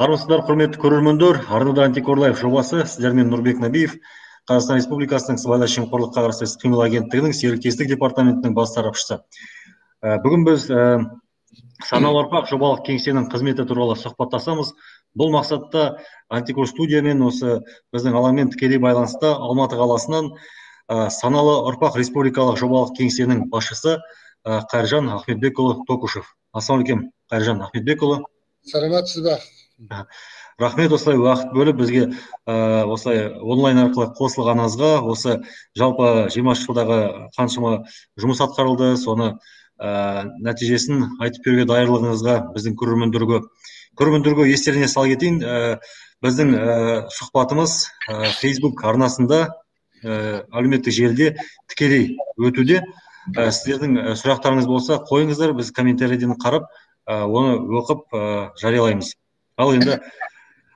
Армысыздар, құрметті көрермендер, арнада Антикор Лайф жобасы, сіздермен Нұрбек Набиев, Қазақстан Республикасының Сыбайлас жемқорлыққа қарсы іс-қимыл агенттігінің серіктестік департаментінің бас сарапшысы. Бүгін біз Саналы ұрпақ жобалық кеңсенің қызметі туралы сұхбаттасамыз. Бұл мақсатта Антикор студиямен осы біздің алаңмен тікелей байланыста Алматы қаласынан Саналы ұрпақ республикалық жобалық кеңсенің басшысы Қайыржан Ахметбекұлы Токушев. Ассалаумағалейкум, Қайыржан Ахметбекұлы. Саламатсыз ба? Рахмет, осылай уақыт бөліп бізге осылай онлайн арқылы қосылғаныңызға. Осы жалпы 20 жылдағы қаншама жұмыс атқарылды, соны нәтижесін айтып беруге даярлығыңызға біздің көрермендерге естеріне сала кетейін, біздің сұхбатымыз Facebook арнасында, әлеуметтік желіде тікелей өтуде. Сіздердің сұрақтарыңыз болса қойыңыздар, біз комментарийден қарап, оны оқып жариялаймыз. Ал енді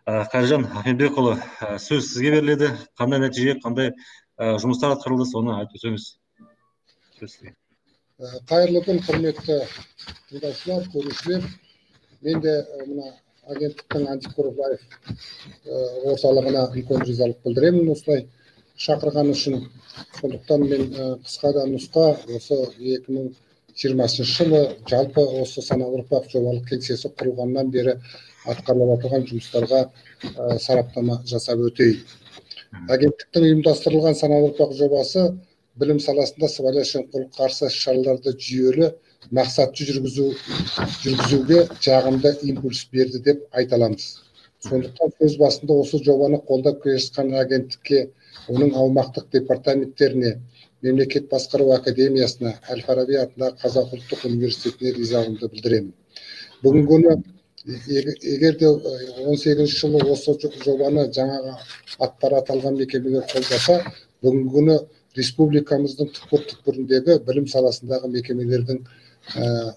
Қайыржан Ахметбекұлы, сөз сізге беріледі. Қандай нәтиже, қандай жұмыстар атқарылды, соны айтып өтсеңіз. Сөз сізге. Қайырлы күн, құрметті тыңдаушылар, көрушілер. Мен де мына агенттіктің Антикор Лайф орталығына үлкен ризалық білдіремін осылай шақырған үшін. Сондықтан мен қысқа да нұсқа осы 2020 жылы жалпы осы Саналы ұрпақ жобалық кеңсесі құрылғаннан бері атқарылып отырған жұмыстарға сараптама жасап өтейін. Агенттіктің ұйымдастырылған Саналы ұрпақ жобасы білім саласында сыбайлас жемқорлыққа қарсы іс-шараларды жүйелі, мақсатты жүргізуге жағымды импульс берді деп айта аламыз. Сондықтан сөз басында осы жобаны қолдап келе жатқан агенттікке, оның аумақтық департаменттеріне, Мемлекет басқару академиясына, Әл-Фараби атындағы Қазақ ұлттық университетіне ризалығымды білдіремін. Бүгінгі күні егер де 18 жылы осы жобаны жаңағы аттары аталған мекемелер қолдаса, бүгінгі күні республикамыздың түкпір-түкпіріндегі білім саласындағы мекемелердің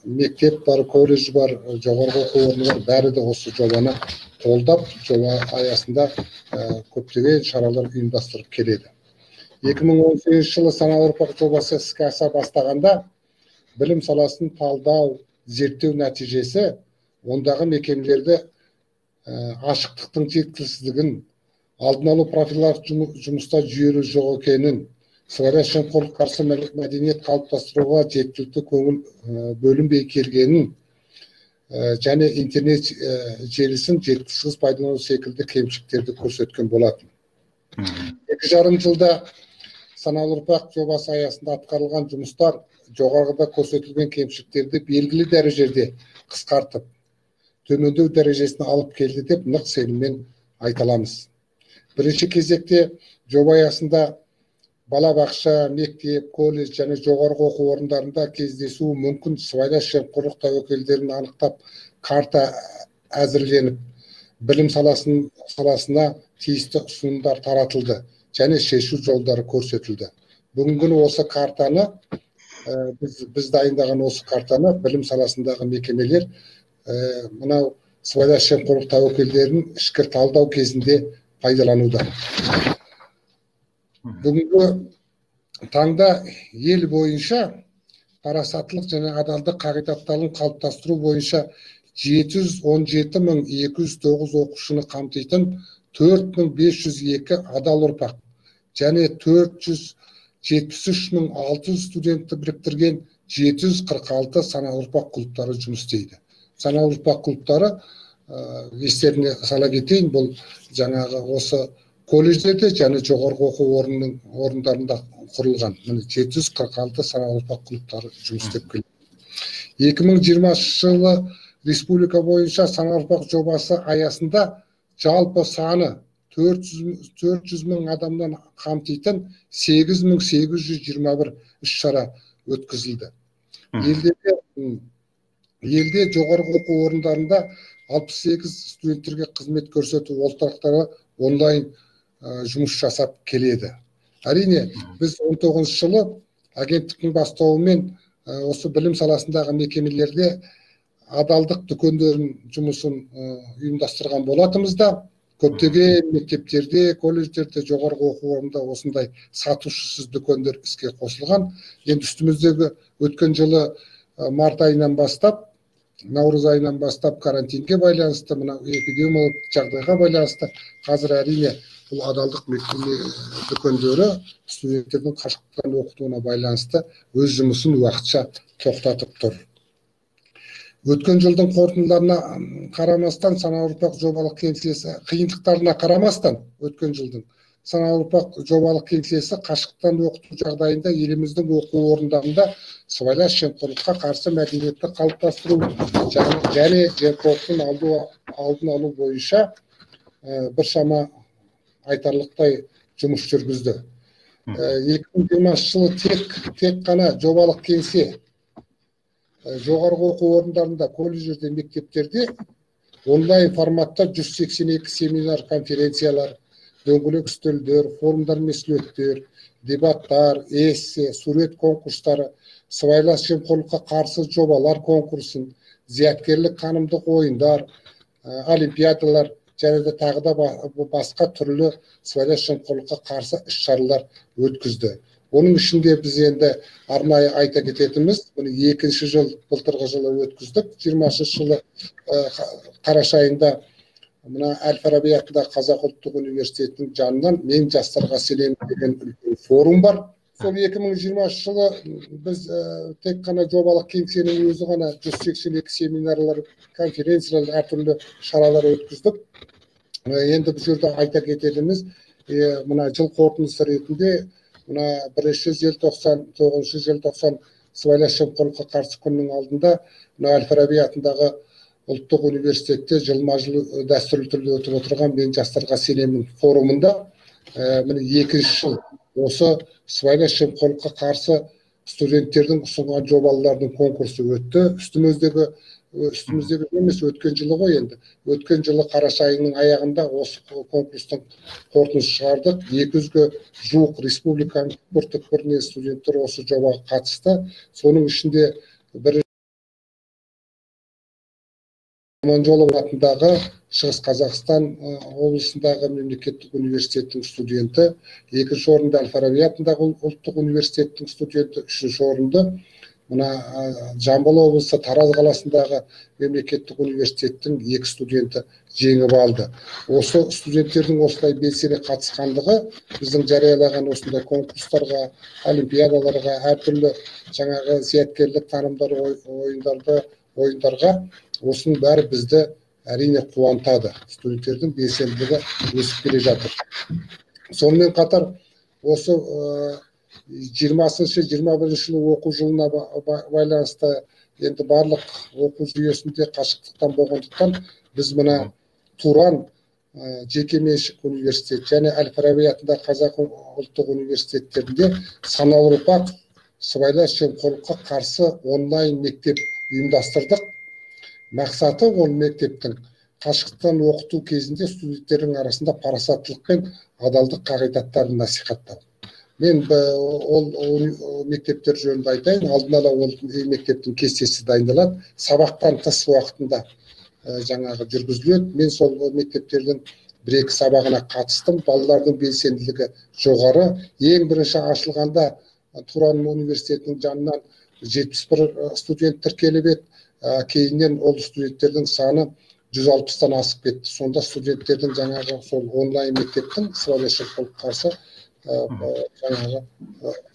мектеп бар, колледж бар, жоғарғы оқу орны бар, бәрі де осы жобаны қолдап, жоба аясында көптеген шаралар ұйымдастырып келеді. 2018 жылы Саналы ұрпақ жобасы іске аса бастағанда білім саласын талдау, зерттеу нәтижесі ондағы мекемелерді ашықтықтың жеткіліксіздігін, алдын алу профилактикалық жұмыста жүйелі жоқ екенін, сыбайлас жемқорлыққа қарсы мәдениет қалыптастыруға жеткілікті көңіл бөлінбей келгенін және интернет желісін жеткіліксіз пайдалану секілді кемшіліктерді көрсеткен болатын. 2,5 жылда Саналы ұрпақ жобасы аясында атқарылған жұмыстар жоғарыда көрсетілген кемшіліктерді белгілі дәрежеде қысқартып, төмендеу дәрежесіне алып келді деп нық сеніммен айта аламыз. Бірінші кезекте жоба аясында балабақша, мектеп, колледж және жоғарғы оқу орындарында кездесуі мүмкін сыбайлас жемқорлық тәуекелдерін анықтап, карта әзірленіп, білім саласына тиісті ұсынымдар таратылды және шешу жолдары көрсетілді. Бүгінгі күні осы картаны, біз дайындаған осы картаны білім саласындағы мекемелер мынау сыбайлас жемқорлық тәуекелдерін ішкі талдау кезінде пайдалануда. Бүгінгі таңда ел бойынша парасаттылық және адалдық қағидаттарын қалыптастыру бойынша 717 209 оқушыны қамтитын 4502 адал ұрпақ және 473 600 студентті біріктірген 746 Саналы ұрпақ клубтары жұмыс істейді. Саналы ұрпақ клубтары, естеріне сала кетейін, бұл жаңағы осы колледждерде және жоғарғы оқу орындарында құрылған. Міне 746 Саналы ұрпақ клубтары жұмыс істеп келеді. 2020 жылы республика бойынша Саналы ұрпақ жобасы аясында жалпы саны 400 мың адамнан қамтитын 8821 іс-шара өткізілді. Елде жоғарғы оқу орындарында 68 студенттерге қызмет көрсету орталықтары онлайн жұмыс жасап келеді. Әрине, біз 19 жылы агенттіктің бастауымен осы білім саласындағы мекемелерде адалдық дүкендерінің жұмысын ұйымдастырған болатынбыз да, көптеген мектептерде, колледждерде, жоғарғы оқу орнында осындай сатушысыз дүкендер іске қосылған. Енді үстіміздегі өткен жылы март айынан бастап наурыз айынан бастап карантинге байланысты, мына эпидемиялық жағдайға байланысты қазір әрине бұл адалдық дүкендері студенттердің қашықтан оқытуына байланысты өз жұмысын уақытша тоқтатып тұр. Өткен жылдың қорытындыларына қарамастан, Саналы ұрпақ жобалық кеңсесі қиындықтарына қарамастан, өткен жылдың Саналы ұрпақ жобалық кеңсесі қашықтан оқыту жағдайында еліміздің оқу орындарында сыбайлас жемқорлыққа қарсы мәдениетті қалыптастыру және жемқорлықтың алдын алу бойынша біршама айтарлықтай жұмыс жүргізді. 2020 жылы тек қана жобалық кеңсе жоғарғы оқу орындарында, колледждерде, мектептерде онлайн форматта 182 семинар, конференциялар, дөңгелек үстелдер, форумдар мен слеттер, дебаттар, эссе, сурет конкурстары, сыбайлас жемқорлыққа қарсы жобалар конкурсын, зияткерлік танымдық ойындар, олимпиадалар және де тағы да басқа түрлі сыбайлас жемқорлыққа қарсы іс-шаралар өткізді. Оның ішінде біз енді арнайы айта кететініміз, бұны екінші жыл, былтырғы жылы өткіздік, 20 жылы қараша айында мына Әл-Фараби атындағы Қазақ ұлттық университетінің жанынан «Мен жастарға сенемін» деген үлкен форум бар. Сол 2020 жылы біз тек қана жобалық кеңсенің өзі ғана 182 семинарлар, конференциялар, әртүрлі шаралар өткіздік. Енді бұл жерде айта кететініміз, мына жыл қорытындысы ретінде мына 1 желтоқсан, 9 желтоқсан сыбайлас жемқорлыққа қарсы күннің алдында мына Әл-Фараби атындағы ұлттық университетте жылма-жыл дәстүрлі түрде өтіп отырған «Мен жастарға сенемін» форумында міне екінші жыл осы сыбайлас жемқорлыққа қарсы студенттердің ұсынған жобаларының конкурсы өтті. Үстіміздегі емес, өткен жылы ғой енді. Өткен жылы қараша айының аяғында осы конкурстың қорытындысын шығардық. 200-ге жуық республиканың түкпір-түкпірінен студенттер осы жобаға қатысты. Соның ішінде бір Аманжолов атындағы Шығыс Қазақстан облысындағы мемлекеттік университеттің студенті, екінші орынды Әл-Фараби атындағы ұлттық университеттің студенті, үшінші орынды мына Жамбыл облысы Тараз қаласындағы мемлекеттік университеттің екі студенті жеңіп алды. Осы студенттердің осылай белсене қатысқандығы біздің жариялаған осындай конкурстарға, олимпиадаларға, әртүрлі жаңағы зияткерлік танымдар ойындарға, осының бәрі бізді әрине қуантады. Студенттердің белсенділігі өсіп келе жатыр. Сонымен қатар осы 20-21 жылы оқу жылына байланысты енді барлық оқу жүйесінде қашықтықтан болғандықтан біз мына Туран жекеменшік университет және Әл-Фараби атындағы Қазақ ұлттық университеттерінде Саналы ұрпақ сыбайлас жемқорлыққа қарсы онлайн мектеп ұйымдастырдық. Мақсаты ол мектептің қашықтан оқыту кезінде студенттердің арасында парасаттылық пен адалдық қағидаттарын насихаттау. Мен ол мектептер жөнінде айтайын. Алдын ала ол мектептің кестесі дайындалады. Сабақтан тыс уақытында жаңағы жүргізіледі. Мен сол мектептердің бір-екі сабағына қатыстым. Балалардың белсенділігі жоғары. Ең бірінші ашылғанда Туран университетінің жанынан 71 студент тіркеліп еді. Кейіннен ол студенттердің саны 160-тан асып кетті. Сонда студенттердің жаңағы сол онлайн мектептің сыбайлас жемқорлыққа қарсы жаңағы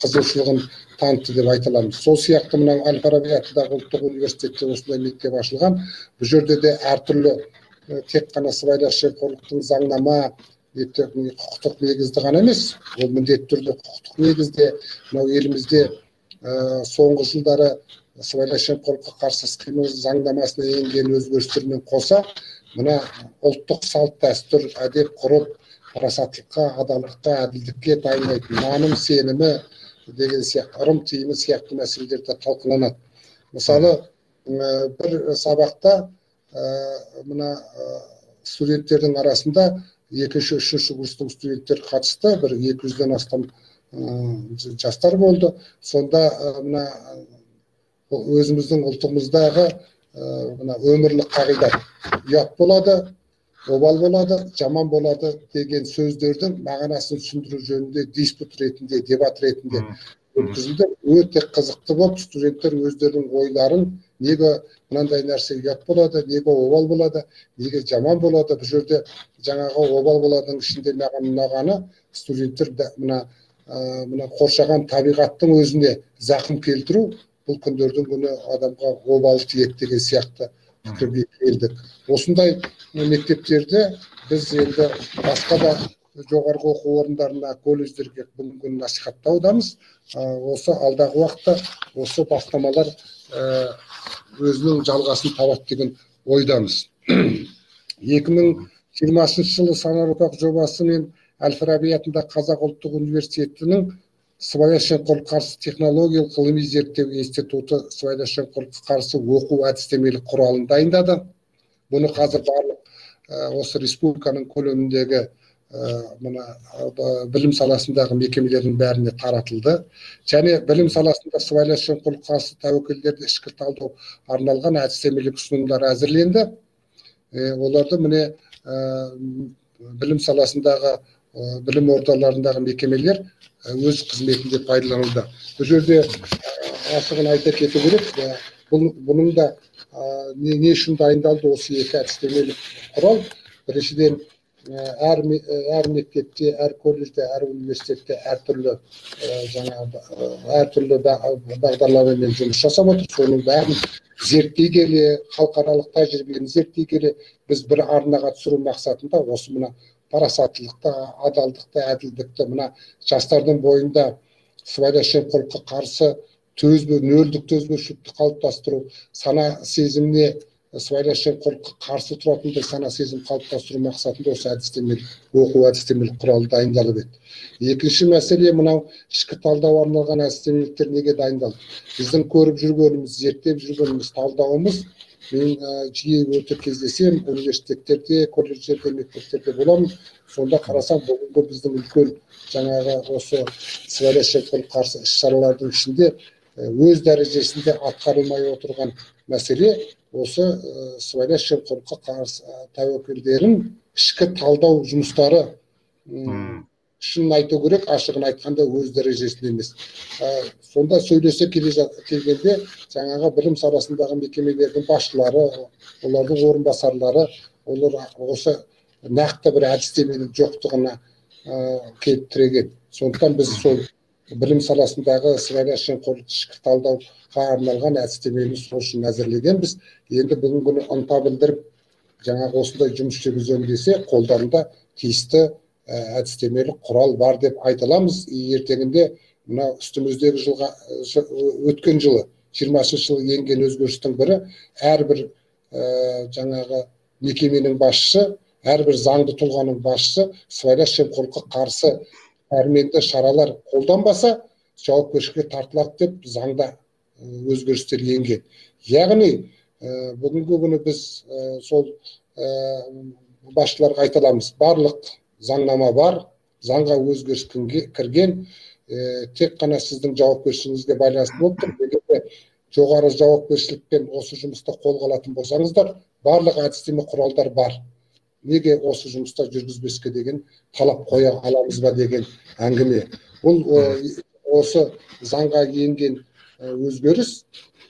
қызығушылығын танытты деп айта аламыз. Сол сияқты мынау Әл-Фараби атындағы ұлттық университетте осындай мектеп ашылған. Бұл жерде де әртүрлі тек қана сыбайлас жемқорлықтың заңнама, құқықтық негізді ғана емес, ол міндетті түрде құқықтық негізде мынау елімізде соңғы жылдары сыбайлас жемқорлыққа қарсы іс-қимыл заңнамасына енген өзгерістермен қоса мына ұлттық салт дәстүр, әдеп ғұрып, парасаттылыққа, адалдыққа, әділдікке дайындайтын наным сенімі деген сияқты, ырым тыйымы сияқты мәселелер де талқыланады. Мысалы, бір сабақта мына студенттердің арасында екінші, үшінші курстың студенттері қатысты, бір 200-ден астам жастар болды. Сонда мына өзіміздің ұлтымыздағы мына өмірлік қағидат ұят болады, обал болады, жаман болады деген сөздердің мағынасын түсіндіру жөнінде диспут ретінде, дебат ретінде өткізілді. Өте қызықты болып, студенттер өздерінің ойларын Неге мынандай нәрсе ұят болады, неге обал болады, неге жаман болады? Бұл жерде жаңағы обал боладың ішінде маған ұнағаны, студенттер мына мына қоршаған табиғаттың өзіне зақым келтіру, бұл күндердің күні адамға обал тиеді деген сияқты пікірге келдік. Осындай мектептерді біз енді басқа да жоғарғы оқу орындарына, колледждерге бүгінгі насихаттаудамыз. Осы алдағы уақытта осы бастамалар өзінің жалғасын табады деген ойдамыз. 2020 жылы Саналы ұрпақ жобасы мен Әл-Фараби атындағы Қазақ ұлттық университетінің сыбайлас жемқорлыққа қарсы технологиялық ғылыми зерттеу институты сыбайлас жемқорлыққа қарсы оқу әдістемелік құралын дайындады. Бұны қазір барлық осы республиканың көлеміндегі мына білім саласындағы мекемелердің бәріне таратылды. Және білім саласында сыбайлас жемқорлыққа қарсы тәуекелдерді ішкі талдау арналған әдістемелік ұсынымдар әзірленді. Оларды міне білім саласындағы білім ордаларындағы мекемелер өз қызметінде пайдалануда. Бұл жерде ашығын айта кету керек, бұның да не үшін дайындалды осы екі әдістемелік құрал? Біріншіден, әр мектепте, әр колледжде, әр университетте әртүрлі жаңағы әртүрлі бағдарламамен жұмыс жасап отыр. Соның бәрін зерттей келе, халықаралық тәжірибені зерттей келе, біз бір арнаға түсіру мақсатында осы мына парасаттылықты, адалдықты, әділдікті, мына жастардың бойында сыбайлас жемқорлыққа қарсы нөлдік төзбеушілікті қалыптастыру, сана сезіміне сыбайлас жемқорлыққа қарсы тұратындай сана сезім қалыптастыру мақсатында осы әдістемелік оқу әдістемелік құралы дайындалып еді. Екінші мәселе, мынау ішкі талдау арналған әдістемеліктер неге дайындалды? Біздің көріп жүргеніміз, зерттеп жүргеніміз, талдауымыз, мен жиі өте кездесемін, университеттерде, колледждерде, мектептерде боламын. Сонда қарасам, бүгінгі біздің үлкен жаңағы осы сыбайлас жемқорлыққа қарсы іс-шаралардың ішінде өз дәрежесінде атқарылмай отырған мәселе осы сыбайлас жемқорлыққа қарсы тәуекелдерін ішкі талдау жұмыстары, шынын айту керек, ашығын айтқанда өз дәрежесінде емес. Сонда сөйлесе келгенде жаңағы білім саласындағы мекемелердің басшылары, олардың орынбасарлары, олар осы нақты бір әдістеменің жоқтығына келіп тіреген. Сондықтан біз сол білім саласындағы сыбайлас жемқорлық ішкі талдауға арналған әдістемені сол үшін әзірлегенбіз. Енді бүгінгі күні ынта білдіріп жаңағы осындай жұмыс жүргіземін десе, қолдарында тиісті әдістемелік құрал бар деп айта аламыз. Ертеңінде мына үстіміздегі жылға, өткен жылы 20 жылы енген өзгерістің бірі, әрбір жаңағы мекеменің басшысы, әрбір заңды тұлғаның басшысы сыбайлас жемқорлыққа қарсы пәрменді шаралар қолданбаса, жауапкершілікке тартылады деп заңда өзгерістер енген. Яғни бүгінгі күні біз сол басшыларға айта аламыз, барлық заңнама бар, заңға өзгеріс кірген, тек қана сіздің жауапкершілігіңізге байланысты болып тұр. Егер де жоғары жауапкершілікпен осы жұмысты қолға алатын болсаңыздар, барлық әдістеме құралдар бар. Неге осы жұмыста жүргізбеске деген талап қоя аламыз ба деген әңгіме. Бұл осы заңға енген өзгеріс,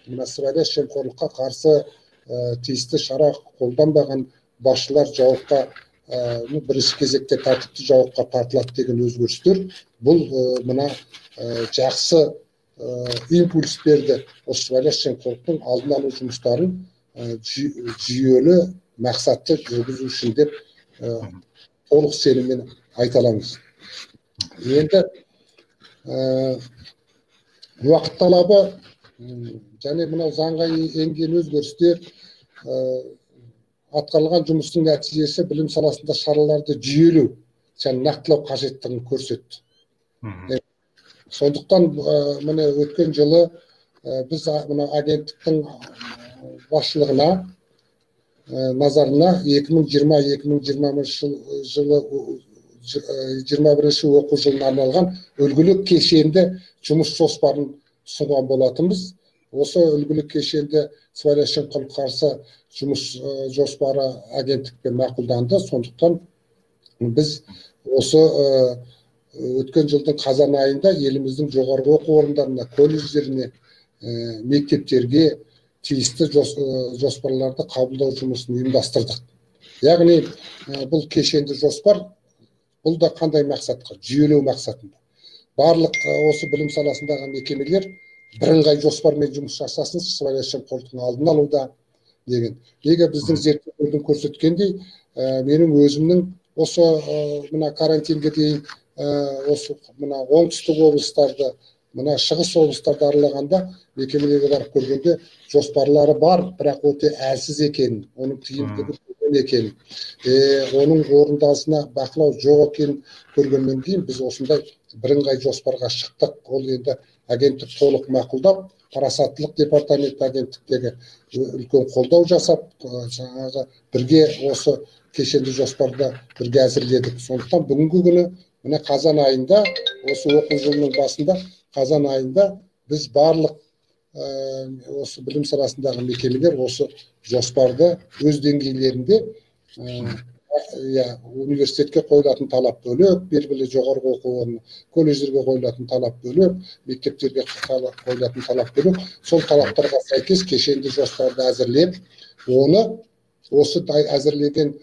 мына сыбайлас жемқорлыққа қарсы тиісті шара қолданбаған басшылар жауапқа, бірінші кезекте тәртіпті жауапқа тартылады деген өзгерістер, бұл мына жақсы импульс берді. Осы сыбайлас жемқорлықтың алдын алу жұмыстарын жүйелі, мақсатты жүргізу үшін деп толық сеніммен айта аламыз. Енді уақыт талабы және мынау заңға енген өзгерістер, атқарылған жұмыстың нәтижесі білім саласында шараларды жүйелеу және нақтылау қажеттігін көрсетті. Сондықтан міне өткен жылы біз мына агенттіктің басшылығына назарына 2020-2021 жылы 21 оқу жылына арналған үлгілік кешенді жұмыс жоспарын ұсынған болатынбыз. Осы үлгілік кешенді сыбайлас жемқорлыққа қарсы жұмыс жоспары агенттікпен мақұлданды. Сондықтан біз осы өткен жылдың қазан айында еліміздің жоғарғы оқу орындарына, колледждеріне, мектептерге тиісті жоспарларды қабылдау жұмысын ұйымдастырдық. Яғни бұл кешенді жоспар, бұл да қандай мақсатқа? Жүйелеу мақсатында. Барлық осы білім саласындағы мекемелер бірыңғай жоспармен жұмыс жасасын, сыбайлас жемқорлықтың алдын алуда деген. Неге біздің зерттеулердің көрсеткендей, менің өзімнің осы мына карантинге дейін осы мына оңтүстік облыстарды, мына шығыс облыстарды аралағанда, мекемелерге барып көргенде жоспарлары бар, бірақ өте әлсіз екенін, оның тиімділігі төмен екенін, оның орындалысына бақылау жоқ екенін көргеннен кейін біз осындай бірыңғай жоспарға шықтық. Ол енді агенттік толық мақұлдап, парасаттылық департаменті агенттіктегі үлкен қолдау жасап, жаңағы бірге осы кешенді жоспарды бірге әзірледік. Сондықтан бүгінгі күні міне қазан айында, осы оқу жылының басында қазан айында біз барлық осы білім саласындағы мекемелер осы жоспарды өз деңгейлерінде, университетке қойылатын талап бөлек, белгілі жоғарғы оқу орны, колледждерге қойылатын талап бөлек, мектептерге қойылатын талап бөлек, сол талаптарға сәйкес кешенді жоспарды әзірлеп, оны осы әзірлеген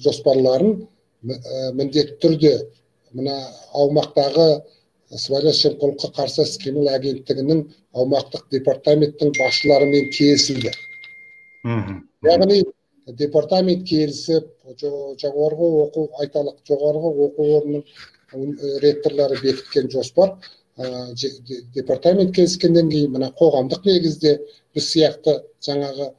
жоспарларын міндетті түрде мына аумақтағы сыбайлас жемқорлыққа қарсы іс-қимыл агенттігінің аумақтық департаменттің басшыларымен келісілді. Яғни департамент келісіп, жоғарғы оқу, айталық, жоғарғы оқу орнының ректорлары бекіткен жоспар, департамент келіскеннен кейін мына қоғамдық негізде біз сияқты жаңағы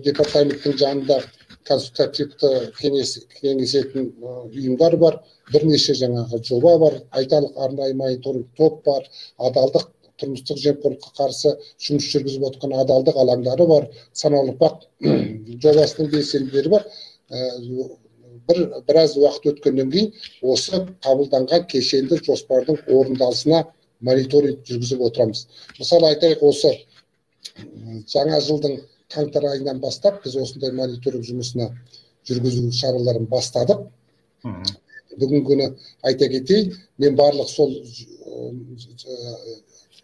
департаменттің жанында консультативті кеңесетін ұйымдар бар, бірнеше жаңағы жоба бар, айталық арнайы мониторинг топ бар, адалдық тұрмыстық жемқорлыққа қарсы жұмыс жүргізіп отқан адалдық алаңдары бар, саналы ұрпақ жобасының белсенділері бар. Біраз уақыт өткеннен кейін осы қабылданған кешенді жоспардың орындалысына мониторинг жүргізіп отырамыз. Мысалы айтайық, осы жаңа жылдың қаңтар айынан бастап біз осындай мониторинг жұмысына жүргізу шараларын бастадық. Бүгінгі күні айта кетейін, мен барлық сол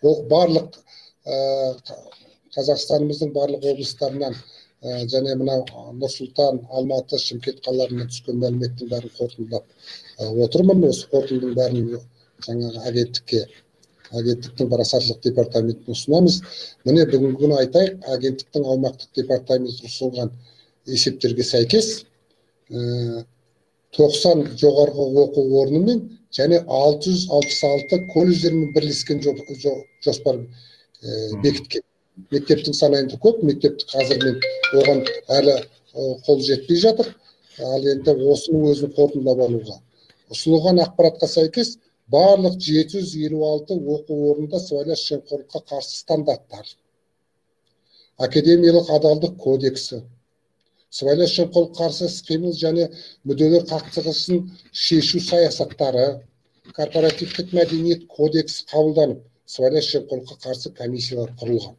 барлық Қазақстанымыздың барлық облыстарынан және мынау Нұр-Сұлтан, Алматы, Шымкент қалаларынан түскен мәліметтің бәрін қорытындылап отырмын. Осы қорытындының бәрін жаңағы агенттіктің парасаттылық департаментіне ұсынамыз. Міне бүгінгі күні айтайық, агенттіктің аумақтық департаменті ұсынған есептерге сәйкес 90 жоғарғы оқу орнымен және 666 колледждермен бірлескен жоспар бекіткен. Мектептің саны енді көп, мектепті қазір мен оған әлі қол жетпей жатыр. Ал енді осының өзін қорытындылап алуға. Ұсынылған ақпаратқа сәйкес барлық 756 оқу орнында сыбайлас жемқорлыққа қарсы стандарттар, академиялық адалдық кодексі, сыбайлас жемқорлыққа қарсы іс-қимыл және мүдделер қақтығысын шешу саясаттары, корпоративтік мәдениет кодексі қабылданып, сыбайлас жемқорлыққа қарсы комиссиялар құрылған.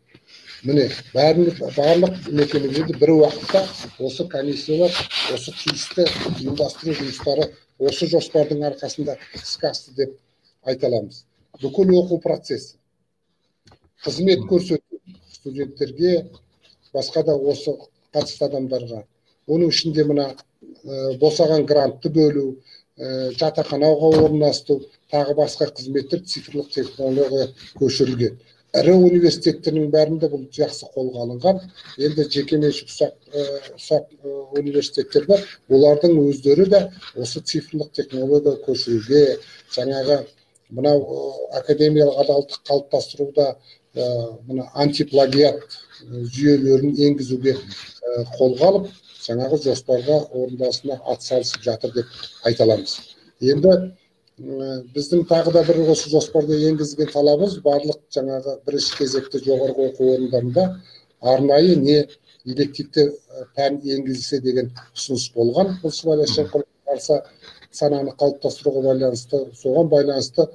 Міне, барлық мекемелерде бір уақытта осы комиссиялар, осы тиісті ұйымдастыру жұмыстары осы жоспардың арқасында іске асты деп айта аламыз. Бүкіл оқу процесі, қызмет көрсету студенттерге, басқа да осы қатысты адамдарға, оның ішінде мына босаған грантты бөлу, жатақханаға орналастыру, тағы басқа қызметтер цифрлық технологияға көшірілген. Ірі университеттердің бәрінде бұл жақсы қолға алынған. Енді жекеменшік ұсақ университеттер бар, олардың өздері де осы цифрлық технологияға көшіруге, жаңағы мынау академиялық адалдық қалыптастыруда мына антиплагиат жүйелерін енгізуге қолға алып, жаңағы жоспарға орындалысына атсалысып жатыр деп айта аламыз. Енді біздің тағы да бір осы жоспарда енгізген талабымыз, барлық жаңағы бірінші кезекті жоғарғы оқу орындарында арнайы не элективті пән енгізілсе деген ұсыныс болған. Бұл сыбайлас жемқорлыққа қарсы сананы қалыптастыруға байланысты, соған байланысты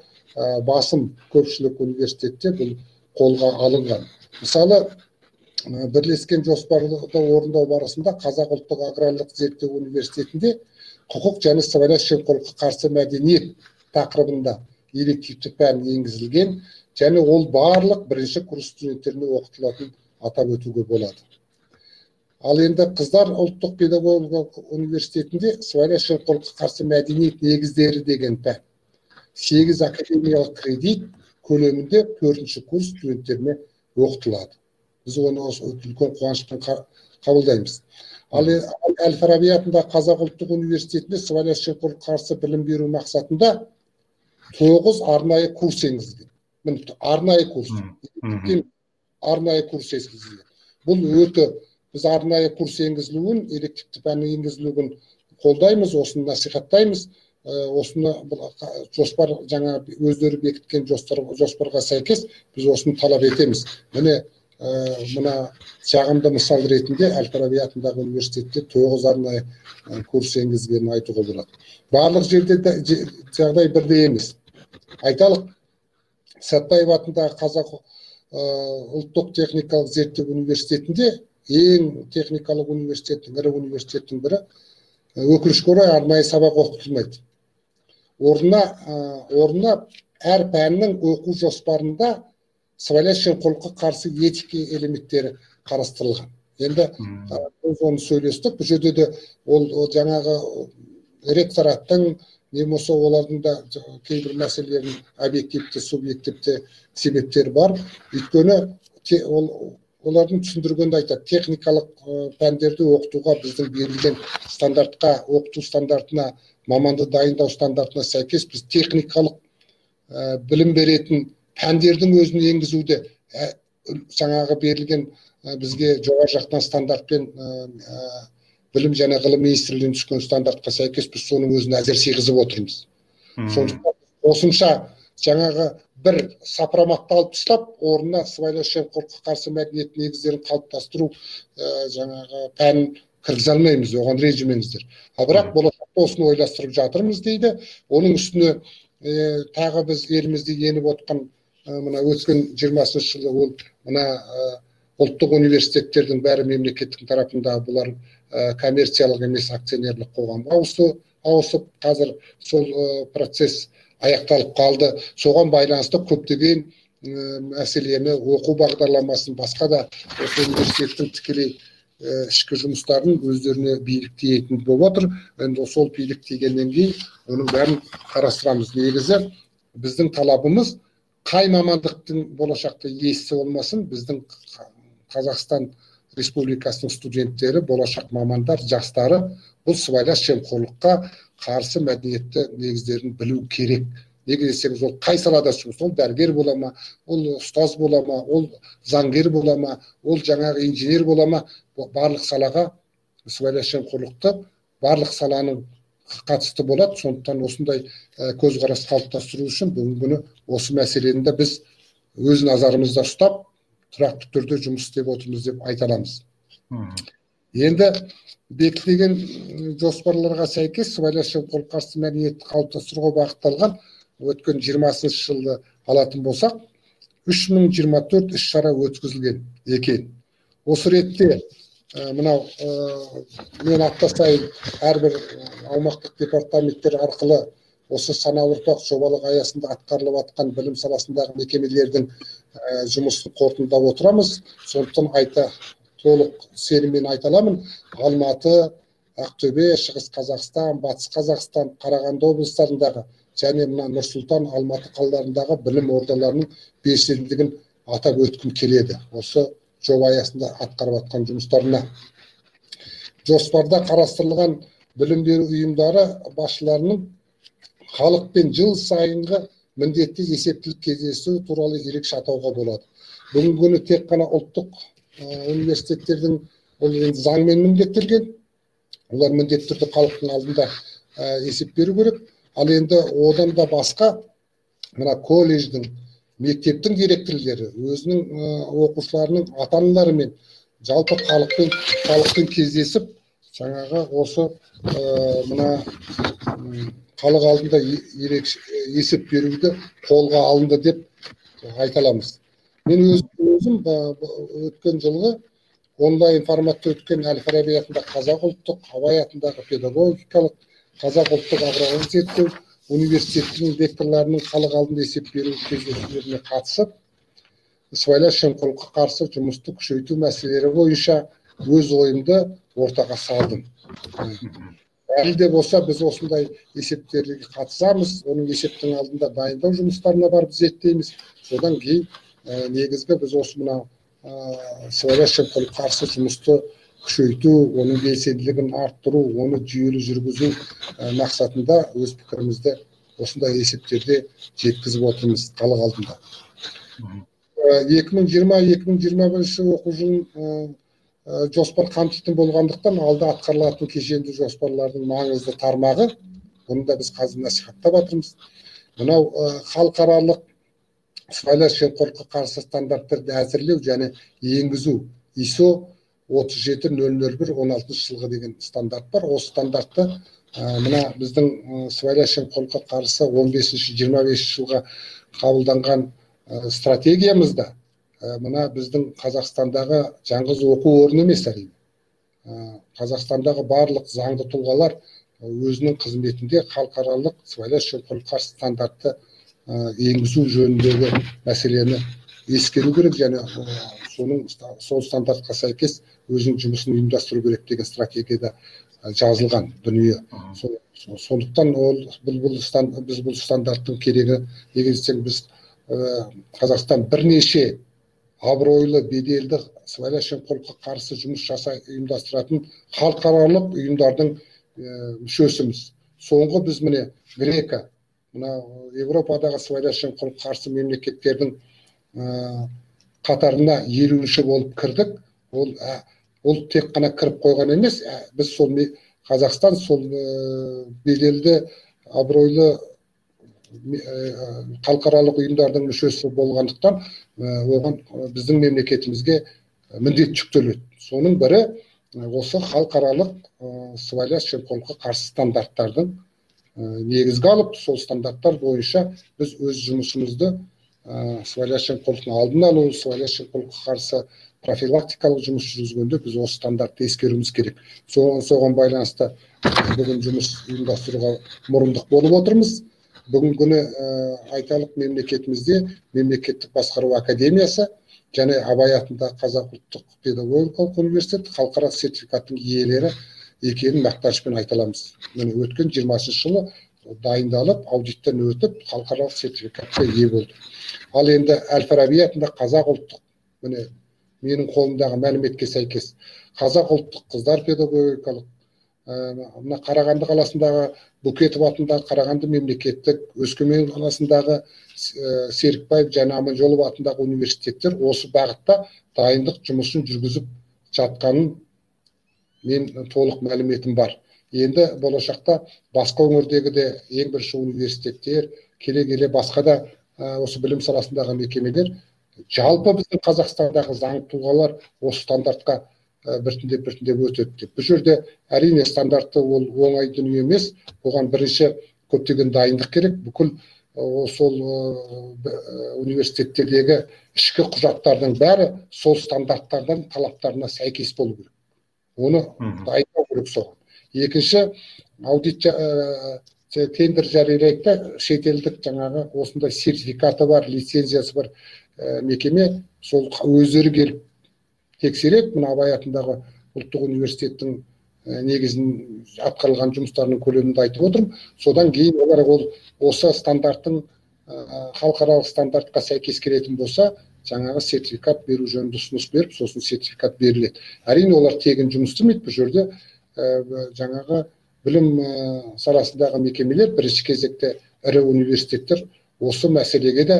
басым көпшілік университетте бұл қолға алынған. Мысалы, бірлескен жоспарды орындау барысында Қазақ ұлттық аграрлық зерттеу университетінде құқық және сыбайлас жемқорлыққа қарсы мәдениет тақырыбында элективті пән енгізілген және ол барлық бірінші курс студенттеріне оқытылатын атап өтуге болады. Ал енді Қыздар ұлттық педагогикалық университетінде сыбайлас жемқорлыққа қарсы мәдениет негіздері деген пән 8 академиялық кредит көлемінде 4-ші курс студенттеріне оқытылады. Біз оны үлкен қуанышпен қабылдаймыз. Ал Әл-Фараби атындағы Қазақ ұлттық университетінде сыбайлас жемқорлыққа қарсы білім беру мақсатында 9 арнайы курс енгізілген. Міне, арнайы курс. Арнайы курс енгізілген. Бұл өте, біз арнайы курс енгізілуін, элективті пәннің енгізілуін қолдаймыз, осыны насихаттаймыз. Осыны жоспар, жаңа өздері бекіткен жоспарға сәйкес біз осыны талап етеміз. Міне, мына жағымды мысал ретінде Әл-Фараби атындағы университетте 9 арнайы курс енгізгенін айтуға болады. Барлық жерде жағдай бірдей емес. Айталық, Сәтбаев атындағы Қазақ ұлттық техникалық зерттеу университетінде, ең техникалық университеттің, ірі университеттің бірі, өкінішке орай арнайы сабақ оқытылмайды. Орнына әр пәннің оқу жоспарында сыбайлас жемқорлыққа қарсы этика элементтері қарастырылған. Енді біз оны сөйлестік. Бұл жерде де ол жаңағы ректораттың, не болмаса олардың да кейбір мәселелерінің объективті, субъективті себептері бар. Өйткені олардың түсіндіргенде айтады, техникалық пәндерді оқытуға біздің берілген стандартқа, оқыту стандартына, маманды дайындау стандартына сәйкес біз техникалық білім беретін пәндердің өзін енгізуде жаңағы берілген бізге жоғары жақтан стандартпен білім және ғылым министрлігінен түскен стандартқа сәйкес біз соның өзін әзір сыйғызып отырмыз. Сондықтан қосымша жаңағы бір сопроматты алып тастап, орнына сыбайлас жемқорлыққа қарсы мәдениет негіздерін қалыптастыру жаңағы пәнін кіргізе алмаймыз, оған ренжімеңіздер. Ал бірақ болашақта осыны ойластырып жатырмыз дейді. Оның үстіне тағы біз елімізде еніп отқан мына өткен 20 жылы ол мына ұлттық университеттердің бәрі мемлекеттің тарапында бұлар коммерциялық емес акционерлік қоғамға ауысып, қазір сол процесс аяқталып қалды. Соған байланысты көптеген мәселені, оқу бағдарламасын, басқа да осы университеттің тікелей ішкі жұмыстарын өздеріне билік тиетін болып отыр. Енді сол билік тигеннен кейін оның бәрін қарастырамыз. Негізі біздің талабымыз, қай мамандықтың болашақта иесі болмасын, біздің Қазақстан Республикасының студенттері, болашақ мамандар, жастары бұл сыбайлас жемқорлыққа қарсы мәдениетті негіздерін білу керек. Неге десеңіз, ол қай салада жұмыс, ол дәрігер бола ма, ол ұстаз бола ма, ол заңгер бола ма, ол жаңағы инженер бола ма, барлық салаға сыбайлас жемқорлықты барлық саланың қатысты болады. Сондықтан осындай көзқарас қалыптастыру үшін бүгінгі күні осы мәселені де біз өз назарымызда ұстап, тұрақты түрде жұмыс істеп отырмыз деп айта аламыз. Енді бекітілген жоспарларға сәйкес сыбайлас жемқорлыққа қарсы мәдениетті қалыптастыруға бағытталған өткен 20 жылды алатын болсақ, 3024 іс-шара өткізілген екен. Осы ретте мынау мен апта сайын әрбір аумақтық департаменттер арқылы осы саналы ұрпақ жобалық аясында атқарылып жатқан білім саласындағы мекемелердің жұмысын қорытындылап отырамыз. Сондықтан айта толық сеніммен айта аламын, Алматы, Ақтөбе, Шығыс Қазақстан, Батыс Қазақстан, Қарағанды облыстарындағы және мына Нұр-Сұлтан, Алматы қалаларындағы білім ордаларының белсенділігін атап өткім келеді. Осы жоба аясында атқарып жатқан жұмыстарына. Жоспарда қарастырылған білім беру ұйымдары басшыларының халықпен жыл сайынғы міндетті есептілік кездесуі туралы ерекше атауға болады. Бүгінгі күні тек қана ұлттық университеттердің ол енді заңмен міндеттелген, олар міндетті түрде халықтың алдында есеп беру керек. Ал енді одан да басқа мына колледждің, мектептің директорлері өзінің оқушыларының ата-аналарымен, жалпы халықпен кездесіп, жаңағы осы мына халық алдында ерекше есеп беруді қолға алынды деп айта аламыз. Мен өзім өткен жылғы онлайн форматта өткен Әл-Фараби атындағы Қазақ ұлттық, Абай атындағы педагогикалық, Қазақ ұлттық аграрлық зерттеу университетінің ректорларының халық алдында есеп беру кездесулеріне қатысып, сыбайлас жемқорлыққа қарсы жұмысты күшейту мәселелері бойынша өз ойымды ортаға салдым. Әлі де болса біз осындай есептерге қатысамыз, оның есептің алдында дайындау жұмыстарына барып зерттейміз. Содан кейін негізгі біз осы мына сыбайлас жемқорлыққа қарсы жұмысты күшейту, оның белсенділігін арттыру, оны жүйелі жүргізу мақсатында өз пікірімізді осындай есептерде жеткізіп отырмыз халық алдында. 2020-2021 оқу жылын жоспар қамтитын болғандықтан алда атқарылатын кешенді жоспарлардың маңызды тармағы, бұны да біз қазір насихаттап жатырмыз. Мынау халықаралық сыбайлас жемқорлыққа қарсы стандарттарды әзірлеу және енгізу ISO 37001 жылғы деген стандарт бар. Осы стандартты мына біздің сыбайлас жемқорлыққа қарсы 15-25 жылға қабылданған стратегиямызда мына біздің Қазақстандағы жалғыз оқу орны емес әрине. Қазақстандағы барлық заңды тұлғалар өзінің қызметінде халықаралық сыбайлас жемқорлыққа қарсы стандартты енгізу жөніндегі мәселені ескеру керек және соның сол стандартқа сәйкес өзінің жұмысын ұйымдастыру керек деген стратегияда жазылған дүние. Сондықтан ол біз бұл стандарттың керегі, неге десең біз Қазақстан бірнеше абыройлы, беделді сыбайлас жемқорлыққа қарсы жұмыс жасай ұйымдастыратын халықаралық ұйымдардың мүшесіміз. Соңғы біз міне Грека, мына Европадағы сыбайлас жемқорлыққа қарсы мемлекеттердің қатарына 50-ші болып кірдік. Ол тек қана кіріп қойған емес, біз сол Қазақстан сол беделді, абыройлы халықаралық ұйымдардың мүшесі болғандықтан оған біздің мемлекетімізге міндет жүктеледі. Соның бірі осы халықаралық сыбайлас жемқорлыққа қарсы стандарттардың негізге алып, сол стандарттар бойынша біз өз жұмысымызды сыбайлас жемқорлықтың алдын алу, сыбайлас жемқорлыққа қарсы профилактикалық жұмыс жүргізгенде біз осы стандартты ескеруіміз керек. Соған байланысты бүгін жұмыс ұйымдастыруға мұрындық болып отырмыз. Бүгінгі күні айталық мемлекетімізде мемлекеттік басқару академиясы және Абай атындағы Қазақ ұлттық педагогикалық университеті халықаралық сертификаттың иелері екенін мақтанышпен айта аламыз. Міне өткен 20 жылы дайындалып, аудиттен өтіп, халықаралық сертификатқа ие болды. Ал енді Әл-Фараби атындағы Қазақ ұлттық, міне менің қолымдағы мәліметке сәйкес, Қазақ ұлттық қыздар педагогикалық, мына Қарағанды қаласындағы Букетов атындағы Қарағанды мемлекеттік, Өскемен қаласындағы Серікбаев және Аманжолов атындағы университеттер осы бағытта дайындық жұмысын жүргізіп жатқанын мен толық мәліметім бар. Енді болашақта басқа өңірдегі де ең бірінші университеттер, келе-келе басқа да осы білім саласындағы мекемелер, жалпы біздің Қазақстандағы заңды тұлғалар осы стандартқа біртіндеп өтеді деп. Бұл жерде әрине стандартты ол оңай дүние емес, оған бірінші көптеген дайындық керек. Бүкіл сол университеттердегі ішкі құжаттардың бәрі сол стандарттардың талаптарына сәйкес болу керек. Оны дайындау керек соған. Екінші, аудит тендер жариялайды да, шетелдік жаңағы осындай сертификаты бар, лицензиясы бар мекеме сол өздері келіп тексереді. Мына Абай атындағы ұлттық университеттің негізін атқарылған жұмыстарының көлемін айтып отырмын. Содан кейін олар ол осы стандарттың халықаралық стандартқа сәйкес келетін болса, жаңағы сертификат беру жөнінде ұсыныс беріп, сосын сертификат беріледі. Әрине олар тегін жұмыс істемейді. Бұл жерде жаңағы білім саласындағы мекемелер, бірінші кезекте ірі университеттер осы мәселеге де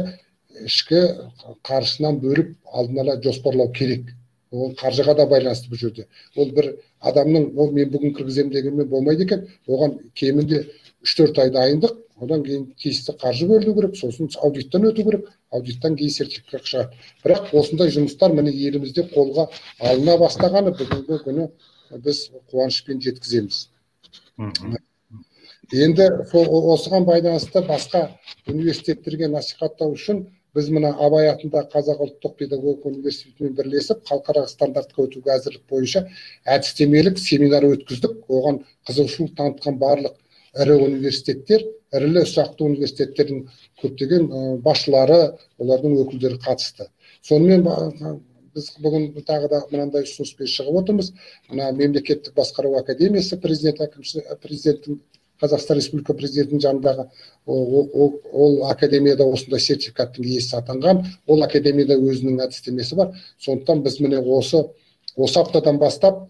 ішкі қаржысынан бөліп алдын ала жоспарлау керек. Ол қаржыға да байланысты бұл жерде. Ол бір адамның, ол мен бүгін кіргіземін дегенмен болмайды екен. Оған кемінде 3-4 ай дайындық, одан кейін тиісті қаржы бөліну керек, сосын аудиттен өту керек, аудиттен кейін сертификат шығады. Бірақ осындай жұмыстар міне елімізде қолға алына бастағаны бүгінгі күні біз қуанышпен жеткіземіз. Енді осыған байланысты басқа университеттерге насихаттау үшін біз мына Абай атындағы Қазақ ұлттық педагогика университетімен бірлесіп халықаралық стандартқа өтуге әзірлік бойынша әдістемелік семинар өткіздік. Оған қызығушылық танытқан барлық ірі университеттер, ірілі ұсақты университеттердің көптеген басшылары, олардың өкілдері қатысты. Сонымен біз бүгін тағы да мынандай ұсыныспен шығып отырмыз. Мына мемлекеттік басқару академиясы президенттің, Қазақстан Республика президентінің жанындағы ол академияда осындай сертификаттың иесі атанған, ол академияда өзінің әдістемесі бар. Сондықтан біз міне осы аптадан бастап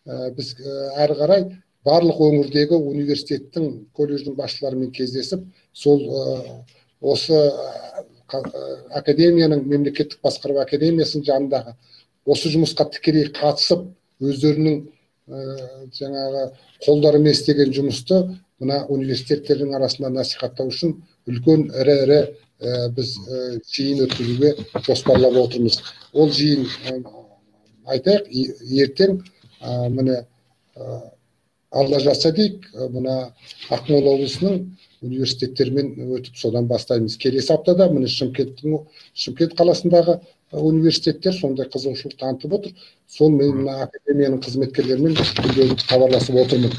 біз әрі қарай барлық өңірдегі университеттің, колледждің басшыларымен кездесіп, сол осы академияның, мемлекеттік басқару академиясының жанындағы осы жұмысқа тікелей қатысып, өздерінің жаңағы қолдарымен істеген жұмысты мына университеттердің арасында насихаттау үшін үлкен ірі-ірі біз жиын өткізуге жоспарлап отырмыз. Ол жиын, айтайық, ертең міне Алла жазса дейік, мына Ақмола облысының университеттерімен өтіп, содан бастаймыз. Келесі аптада міне Шымкент қаласындағы университеттер сондай қызығушылық танытып отыр. Сол мен мына академияның қызметкерлерімен күнделікті хабарласып отырмын.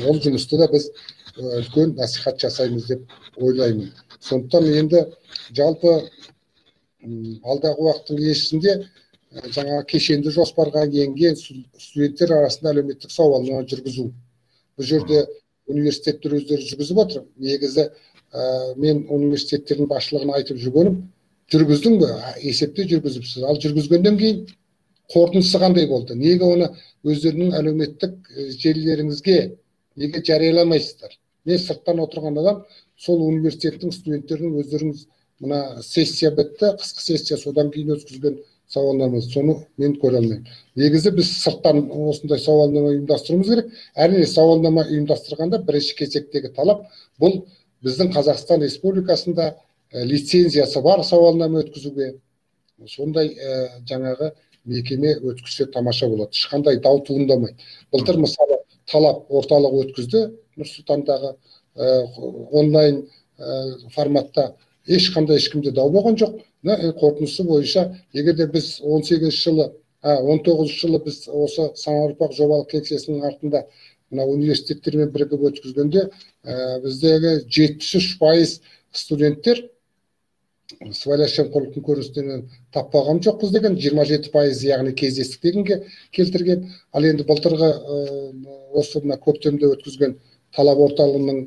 Ол жұмысты да біз үлкен насихат жасаймыз деп ойлаймын. Сондықтан енді жалпы алдағы уақыттың еншісінде жаңа кешенді жоспарға енген студенттер арасында әлеуметтік сауалнама жүргізу. Бұл жерде университеттер өздері жүргізіп отыр. Негізі мен университеттердің басшылығына айтып жүргенім, жүргіздің бе? Есепте жүргізіпсіз. Ал жүргізгеннен кейін қорытындысы қандай болды? Неге оны өздерінің әлеуметтік желілеріңізге неге жарияламайсыздар? Мен сырттан отырған адам сол университеттің студенттерінің өздеріңіз мына сессия бітті, қысқы сессия, содан кейін өткізген сауалнама, соны мен көре алмаймын. Негізі біз сырттан осындай сауалнама ұйымдастыруымыз керек. Әрине, сауалнама ұйымдастырғанда бірінші кезектегі талап бұл біздің Қазақстан Республикасында лицензиясы бар сауалнама өткізуге. Сондай жаңағы мекеме өткізсе тамаша болады. Ешқандай дау туындамайды. Былтыр мысалы талап орталық өткізді, Нұр-Сұлтандағы онлайн форматта ешқандай ешкімде дау болған жоқ. Қорытындысы бойынша, егер де біз 18 жылы, 19 жылы біз осы Саналы ұрпақ жобалық кеңсесінің артында мына университеттермен бірігіп өткізгенде, біздегі 73% студенттер сыбайлас жемқорлықтың көріністерінен таппаған жоқпыз деген, 27% яғни кездестік дегенге келтірген. Ал енді былтырғы осы мына көктемде өткізген талап орталығының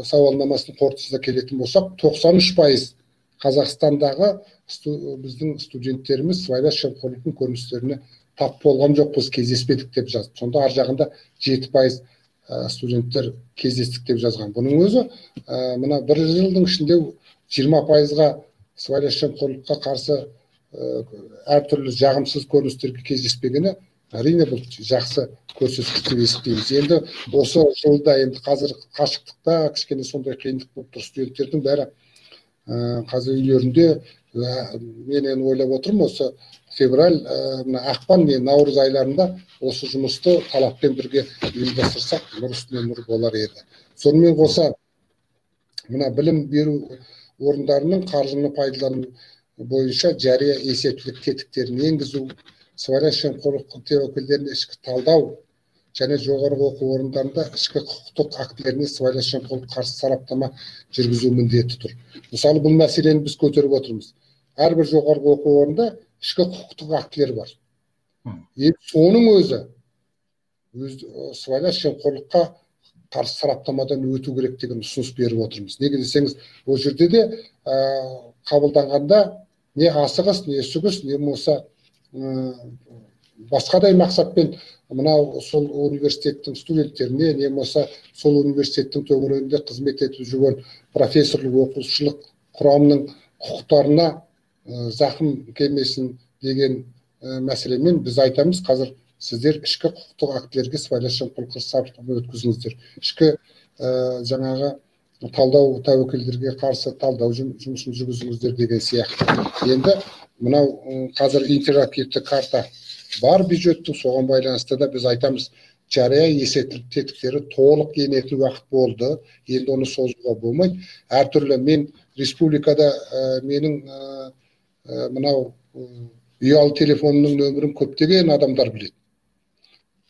сауалнамасының қорытындысына келетін болсақ, 93% Қазақстандағы біздің студенттеріміз сыбайлас жемқорлықтың көріністеріне тап болған жоқпыз, кездеспедік деп жазды. Сонда ар жағында 7% студенттер кездестік деп жазған. Бұның өзі мына бір жылдың ішінде 20%-ға сыбайлас жемқорлыққа қарсы әртүрлі жағымсыз көріністерге кездеспегені, әрине бұл жақсы көрсеткіш деп есептейміз. Енді осы жылда, енді қазір қашықтықта кішкене сондай қиындық болып тұр. Студенттердің бәрі қазір үйлерінде, мен енді ойлап отырмын, осы февраль, мына ақпан мен наурыз айларында осы жұмысты талаппен бірге ұйымдастырсақ, нұр үстіне нұр болар еді. Сонымен қоса мына білім беру орындарының қаржыны пайдалану бойынша жария есептілік тетіктерін енгізу, сыбайлас жемқорлық тәуекелдерін ішкі талдау және жоғарғы оқу орындарында ішкі құқықтық актілеріне сыбайлас жемқорлыққа қарсы сараптама жүргізу міндеті тұр. Мысалы, бұл мәселені біз көтеріп отырмыз. Әрбір жоғарғы оқу орнында ішкі құқықтық актілер бар. Енді соның өзі сыбайлас жемқорлыққа қарсы сараптамадан өту керек деген ұсыныс беріп отырмыз. Неге десеңіз, ол жерде де қабылданғанда не асығыс, не үсігіс, не болмаса басқадай мақсатпен мынау сол университеттің студенттеріне, не болмаса сол университеттің төңірегінде қызмет етіп жүрген профессорлық оқушылық құрамының құқықтарына зақым келмесін деген мәселемен біз айтамыз, қазір сіздер ішкі құқықтық актілерге сыбайлас жемқорлыққа сараптама өткізіңіздер. Ішкі жаңағы талдау тәуекелдерге қарсы талдау жұмысын жүргізіңіздер деген сияқты. Енді мынау қазір интерактивті карта бар бюджеттің, соған байланысты да біз айтамыз, жария есептілік тетіктері толық енетін уақыт болды, енді оны созуға болмайды. Әртүрлі мен республикада менің мынау ұялы телефонының нөмірін көптеген адамдар біледі.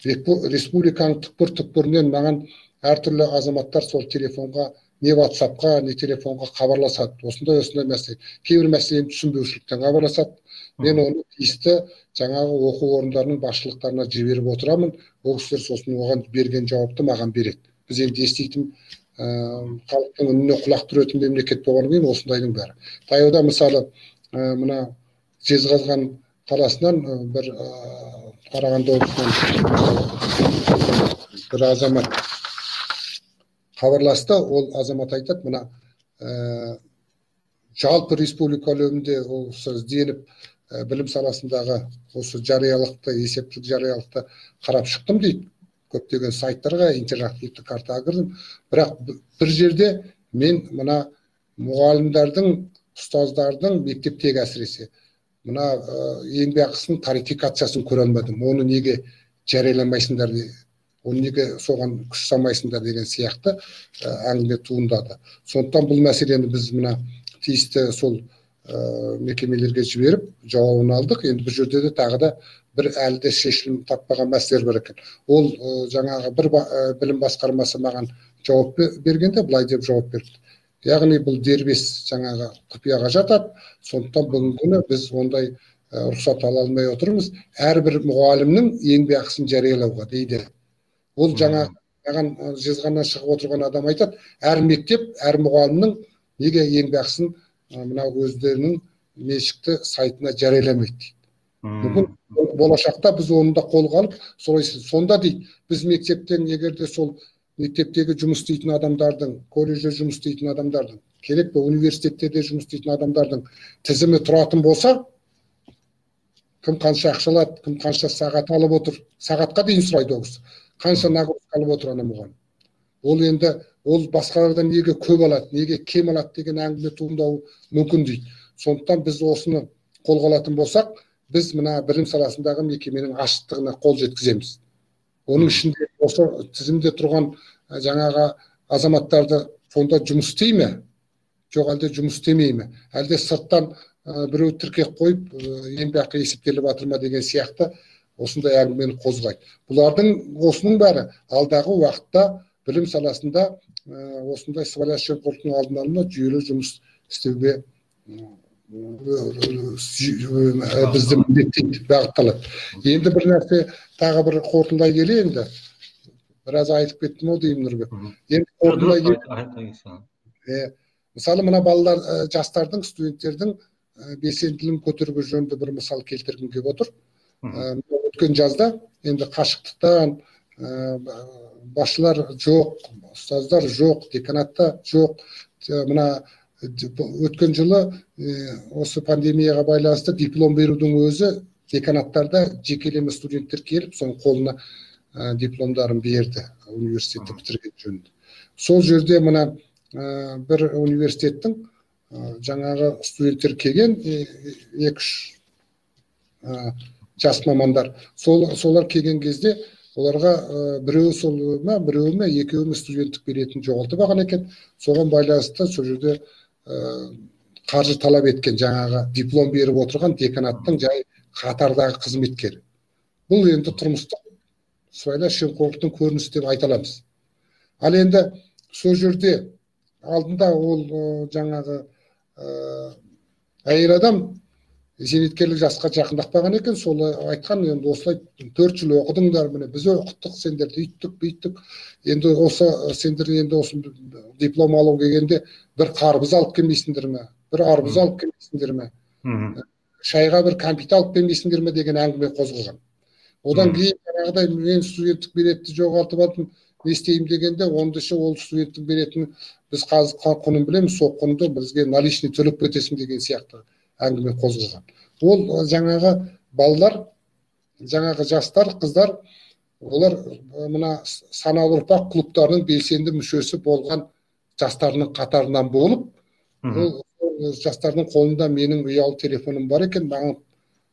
Республиканың түкпір-түкпірінен маған әртүрлі азаматтар сол телефонға не WhatsApp-қа, не телефонға хабарласады. Осындай осындай мәселе. Кейбір мәселені түсінбеушіліктен хабарласады. Мен оны тиісті жаңағы оқу орындарының басшылықтарына жіберіп отырамын. Ол кісілер сосын оған берген жауапты маған береді. Біз енді еститін, халықтың үніне құлақ түретін мемлекет болғаннан кейін осындайдың бәрі. Таяуда мысалы мына Жезқазған қаласынан бір Қарағанды облысынан бір азамат хабарласты. Ол азамат айтады, мына жалпы республика көлемінде осы ізденіп білім саласындағы осы жариялықты, есептік жариялықты қарап шықтым дейді. Көптеген сайттарға, интерактивті картаға кірдім. Бірақ бір жерде мен мына мұғалімдердің, ұстаздардың мектептегі әсіресе мына еңбекақысының тарификациясын көре алмадым. Оны неге жарияламайсыңдар, оны неге соған күш салмайсыңдар деген сияқты әңгіме туындады. Сондықтан бұл мәселені біз мына тиісті сол мекемелерге жіберіп жауабын алдық. Енді бұл жерде де тағы да бір әлі де шешілім таппаған мәселелер бар екен. Ол жаңағы бір білім басқармасы маған жауап бергенде былай деп жауап берді. Яғни бұл дербес жаңағы құпияға жатады. Сондықтан бүгінгі күні біз ондай рұқсат ала алмай отырмыз. Әрбір мұғалімнің еңбекақысын жариялауға дейді. Ол жаңа маған Жезқазғаннан шығып отырған адам айтады, әр мектеп, әр мұғалімнің неге еңбекақысын мына өздерінің меншікті сайтына жарияламайды дейді. Мүмкін болашақта біз оны да қолға алып, солай сонда дейді, біз мектептен егер де сол мектептегі жұмыс істейтін адамдардың, колледжде жұмыс істейтін адамдардың, керек пе университеттерде жұмыс істейтін адамдардың тізімі тұратын болса, кім қанша ақша алады, кім қанша сағат алып отыр, сағатқа дейін сұрайды ол кісі, қанша нагрузка алып отыр ана мұғалім. Ол енді ол басқалардан неге көп алады, неге кем алады деген әңгіме туындауы мүмкін дейді. Сондықтан біз осыны қолға алатын болсақ, біз мына білім саласындағы мекеменің ашықтығына қол жеткіземіз. Оның ішінде осы тізімде тұрған жаңағы азаматтарды сонда жұмыс істей ме? Жоқ, әлде жұмыс істемей ме? Әлде сырттан біреу тіркеп қойып, еңбекақы есептеліп жатыр ма деген сияқты осындай әңгімені қозғайды. Бұлардың осының бәрі алдағы уақытта білім саласында осындай сыбайлас жемқорлықтың алдын алуына жүйелі жұмыс істеуге бізді міндеттейді, бағытталады. Енді бір нәрсе тағы бір қорытындылай келе енді. Біраз айтып кеттім ау деймін, Нұрбек. Енді қорытындылай келе. Мысалы мына балалар, жастардың, студенттердің белсенділігін көтеруге жөнінде бір мысал келтіргім келіп отыр. Өткен жазда енді қашықтықтан басшылар жоқ, ұстаздар жоқ, деканатта жоқ. Мына өткен жылы осы пандемияға байланысты диплом берудің өзі деканаттарда жекелеме студенттер келіп, соның қолына дипломдарын берді, университетті бітірген жөнінде. Сол жерде мына бір университеттің жаңағы студенттер келген, екі-үш жас мамандар. Солар келген кезде оларға біреуі сол ма, біреуі ме, екеуі ме студенттік билетін жоғалтып алған екен. Соған байланысты сол жерде қаржы талап еткен жаңағы диплом беріп отырған деканаттың жай қатардағы қызметкері. Бұл енді тұрмыстық сыбайлас жемқорлықтың көрінісі деп айта аламыз. Ал енді сол жерде алдында ол жаңағы әйел адам зейнеткерлік жасқа жақындап қалған екен, сол айтқан, енді осылай 4 жыл оқыдыңдар, міне біз оқыттық, сендерді үйттік, бүйттік, енді осы сендер енді осы диплом алу келгенде бір қарбыз алып келмейсіңдер ме, бір арбыз алып келмейсіңдер ме, шайға бір кәмпит алып келмейсіңдер ме деген әңгіме қозғаған. Одан кейін жаңағыдай мен студенттік билетті жоғалтып алдым, не істеймін дегенде, ондайша ол студенттік билетін біз қазір құнын білеміз, сол құнды бізге наличный төлеп кетесің деген сияқты әңгіме қозғаған. Ол жаңағы балалар, жаңағы жастар, қыздар, олар мына саналы ұрпақ клубтарының белсенді мүшесі болған жастарының қатарынан болып, ол жастардың қолында менің ұялы телефоным бар екен, маған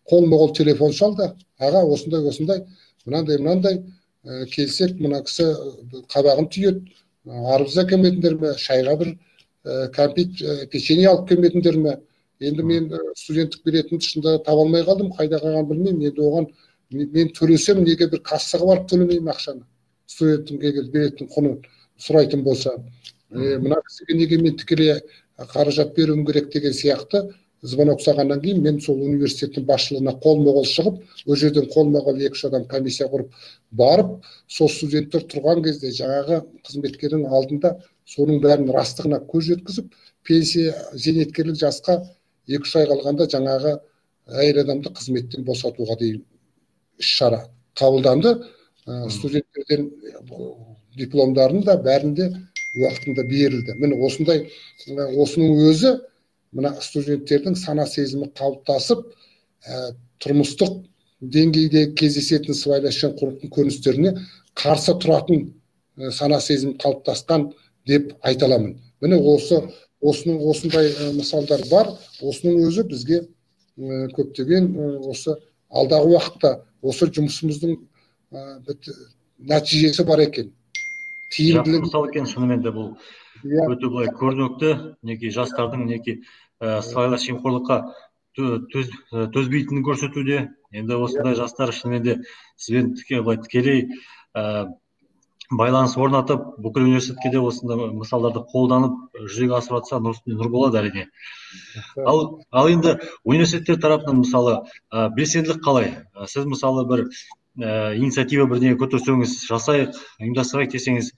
қолма-қол телефон шалды, аға осындай осындай, мынандай мынандай, келсек мына кісі қабағын түйеді, арбыз әкелмедіңдер ме, шайға бір кәмпит, печенье алып келмедіңдер ме? Енді мен студенттік билетімді шынында таба алмай қалдым, қайда қалғанын білмеймін. Енді оған мен төлесем, неге бір кассаға барып төлемеймін ақшаны? Студенттің егер билеттің құнын сұрайтын болса. Мына кісіге неге мен тікелей қаражат беруім керек деген сияқты звонок салғаннан кейін мен сол университеттің басшылығына қолма-қол шығып, ол жерден қолма-қол 2-3 адам комиссия құрып барып, сол студенттер тұрған кезде жаңағы қызметкердің алдында соның бәрін растығына көз жеткізіп, пенсия зейнеткерлік жасқа 2-3 ай қалғанда жаңағы әйел адамды қызметтен босатуға дейін іс-шара қабылданды. Студенттерден дипломдарын да бәрін де уақытында берілді. Міне осындай, осының өзі мына студенттердің сана сезімі қалыптасып, тұрмыстық деңгейде кездесетін сыбайлас жемқорлықтың көріністеріне қарсы тұратын сана сезім қалыптасқан деп айта аламын. Міне осының осындай мысалдар бар. Осының өзі бізге көптеген осы алдағы уақытта осы жұмысымыздың нәтижесі бар екен. Тиімділігі мысал екен, шынымен де бұл өте былай көрнекті, неке жастардың неке сыбайлас жемқорлыққа төзбейтінін көрсетуде. Енді осындай жастар шынымен де сізбен былай тікелей байланыс орнатып, бүкіл университетке де осындай мысалдарды қолданып жүзеге асырып жатса, нұр үстіне нұр болады әрине. Ал енді университеттер тарапынан мысалы белсенділік қалай? Сіз мысалы бір инициатива бірдеңе көтерсеңіз, жасайық, ұйымдастырайық десеңіз,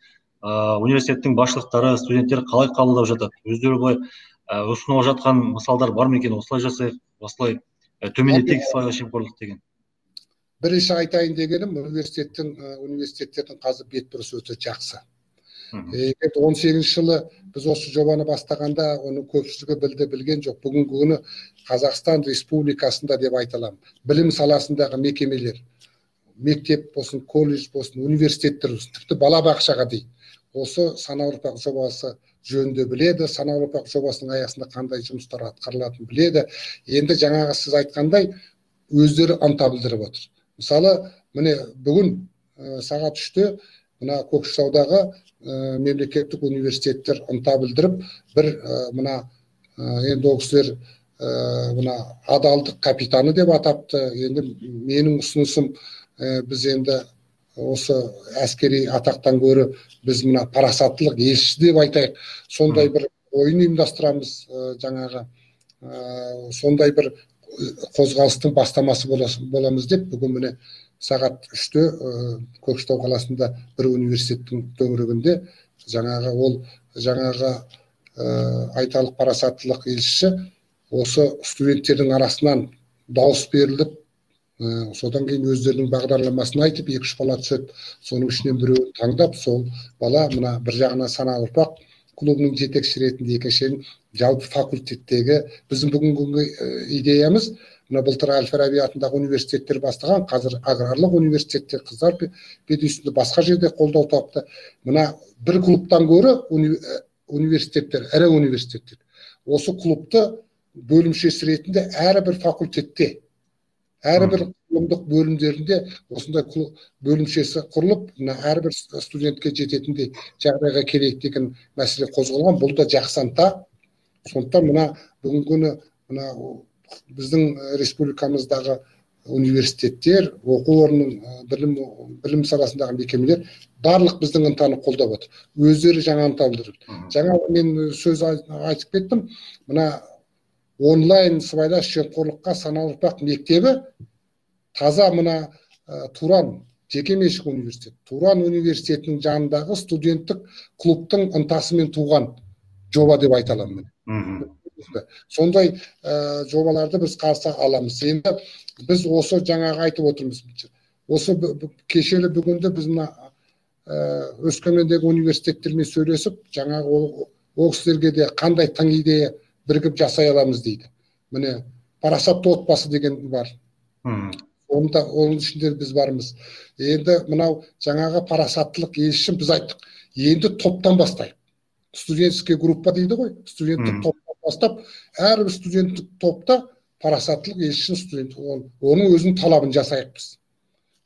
университеттің басшылықтары, студенттер қалай қабылдап жатады? Өздері былай ұсынып жатқан мысалдар бар ма екен? Осылай жасайық, осылай төмендетейік сыбайлас жемқорлық деген. Бірінші айтайын дегенім, университеттердің қазір бетбұрысы өте жақсы. Егер 18 жылы біз осы жобаны бастағанда, оның көпшілігі білді, білген жоқ. Бүгінгі күні Қазақстан Республикасында деп айта аламын, білім саласындағы мекемелер, мектеп болсын, колледж болсын, университеттер болсын, тіпті балабақшаға дейін осы саналы ұрпақ жобасы жөнінде біледі, саналы ұрпақ жобасының аясында қандай жұмыстар атқарылатынын біледі. Енді жаңағы сіз айтқандай өздері ынта білдіріп отыр. Мысалы, міне бүгін сағат 3-те мына Көкшетаудағы мемлекеттік университеттер ынта білдіріп, бір мына енді ол кісілер мына адалдық капитаны деп атапты. Енді менің ұсынысым, біз енді осы әскери атақтан гөрі біз мына парасаттылық елшісі деп айтайық, сондай бір ойын ұйымдастырамыз, жаңағы сондай бір қозғалыстың бастамасы боламыз деп бүгін міне сағат 3-те Көкшетау қаласында бір университеттің төңірегінде жаңағы ол жаңағы айталық парасаттылық елшісі осы студенттердің арасынан дауыс беріліп, содан кейін өздерінің бағдарламасын айтып, 2-3 бала түседі, соның ішінен біреуін таңдап, сол бала мына бір жағынан саналы ұрпақ клубының жетекшісі ретінде, екіншіден жалпы факультеттегі біздің бүгінгі идеямыз, мына былтыр Әл-Фараби атындағы университеттер бастаған, қазір аграрлық университеттер, қыздар пединституты басқа жерде қолдау тапты. Мына бір клубтан гөрі университеттер, ірі университеттер осы клубты бөлімшесі ретінде әрбір факультетте, әрбір ғылымдық бөлімдерінде осындай бөлімшесі құрылып, мына әрбір студентке жететіндей жағдайға келейік деген мәселе қозғалған. Бұл да жақсы ынта. Сондықтан мына бүгінгі күні мына біздің республикамыздағы университеттер, оқу орнының білім саласындағы мекемелер барлық біздің ынтаны қолдап отыр. Өздері жаңа ынта білдіріп. Жаңа мен сөз айтып кеттім, мына онлайн сыбайлас жемқорлыққа саналы ұрпақ мектебі таза мына Туран жекеменшік университет, Туран университетінің жанындағы студенттік клубтың ынтасымен туған жоба деп айта аламын мен. Сондай жобаларды біз қарсы аламыз. Енді біз осы жаңағы айтып отырмыз. Осы кешелі бүгінді біз мына Өскемендегі университеттермен сөйлесіп, жаңағы ол кісілерге де қандай тың идея бірігіп жасай аламыз дейді. Міне парасатты отбасы деген бар. Оның ішінде біз бармыз. Енді мынау жаңағы парасаттылық елшісін біз айттық. Енді топтан бастайық. Студенческий группа дейді ғой. Студенттік топтан бастап, әрбір студенттік топта парасаттылық елшісін студент, оның өзінің талабын жасайық біз.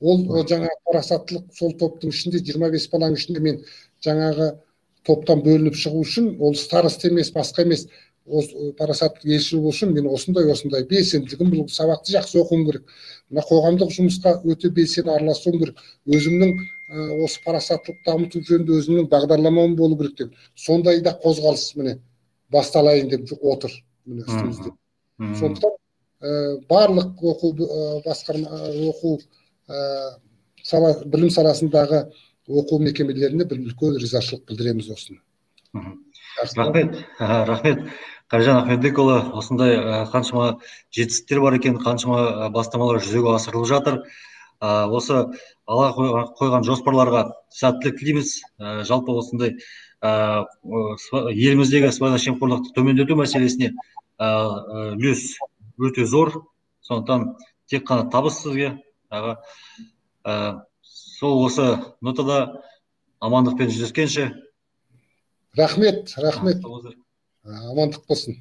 Ол жаңағы парасаттылық сол топтың ішінде 25 баланың ішінде мен жаңағы топтан бөлініп шығу үшін ол староста емес, басқа емес, Парасатты елші болу үшін мен осындай белсенділігім, бұл сабақты жақсы оқуым керек, мына қоғамдық жұмысқа өте белсене араласуым керек, өзімнің осы парасаттылық дамыту жөнінде өзімнің бағдарламам болу керек деп, сондай да қозғалыс міне басталайын деп отыр міне үстімізде. Сондықтан барлық оқу басқарма, оқу сала, білім саласындағы оқу мекемелеріне бір үлкен ризашылық білдіреміз осыны. Рахмет, рахмет, Қарижан Ахметбекұлы. Осындай қаншама жетістіктер бар екен, қаншама бастамалар жүзеге асырылып жатыр. Осы алға қойған жоспарларға сәттілік тілейміз. Жалпы осындай еліміздегі сыбайлас жемқорлықты төмендету мәселесіне үлес өте зор. Сондықтан тек қана табыс сізге, аға. Сол осы нотада амандықпен жүздескенше. Рахмет, рахмет. Амандық болсын.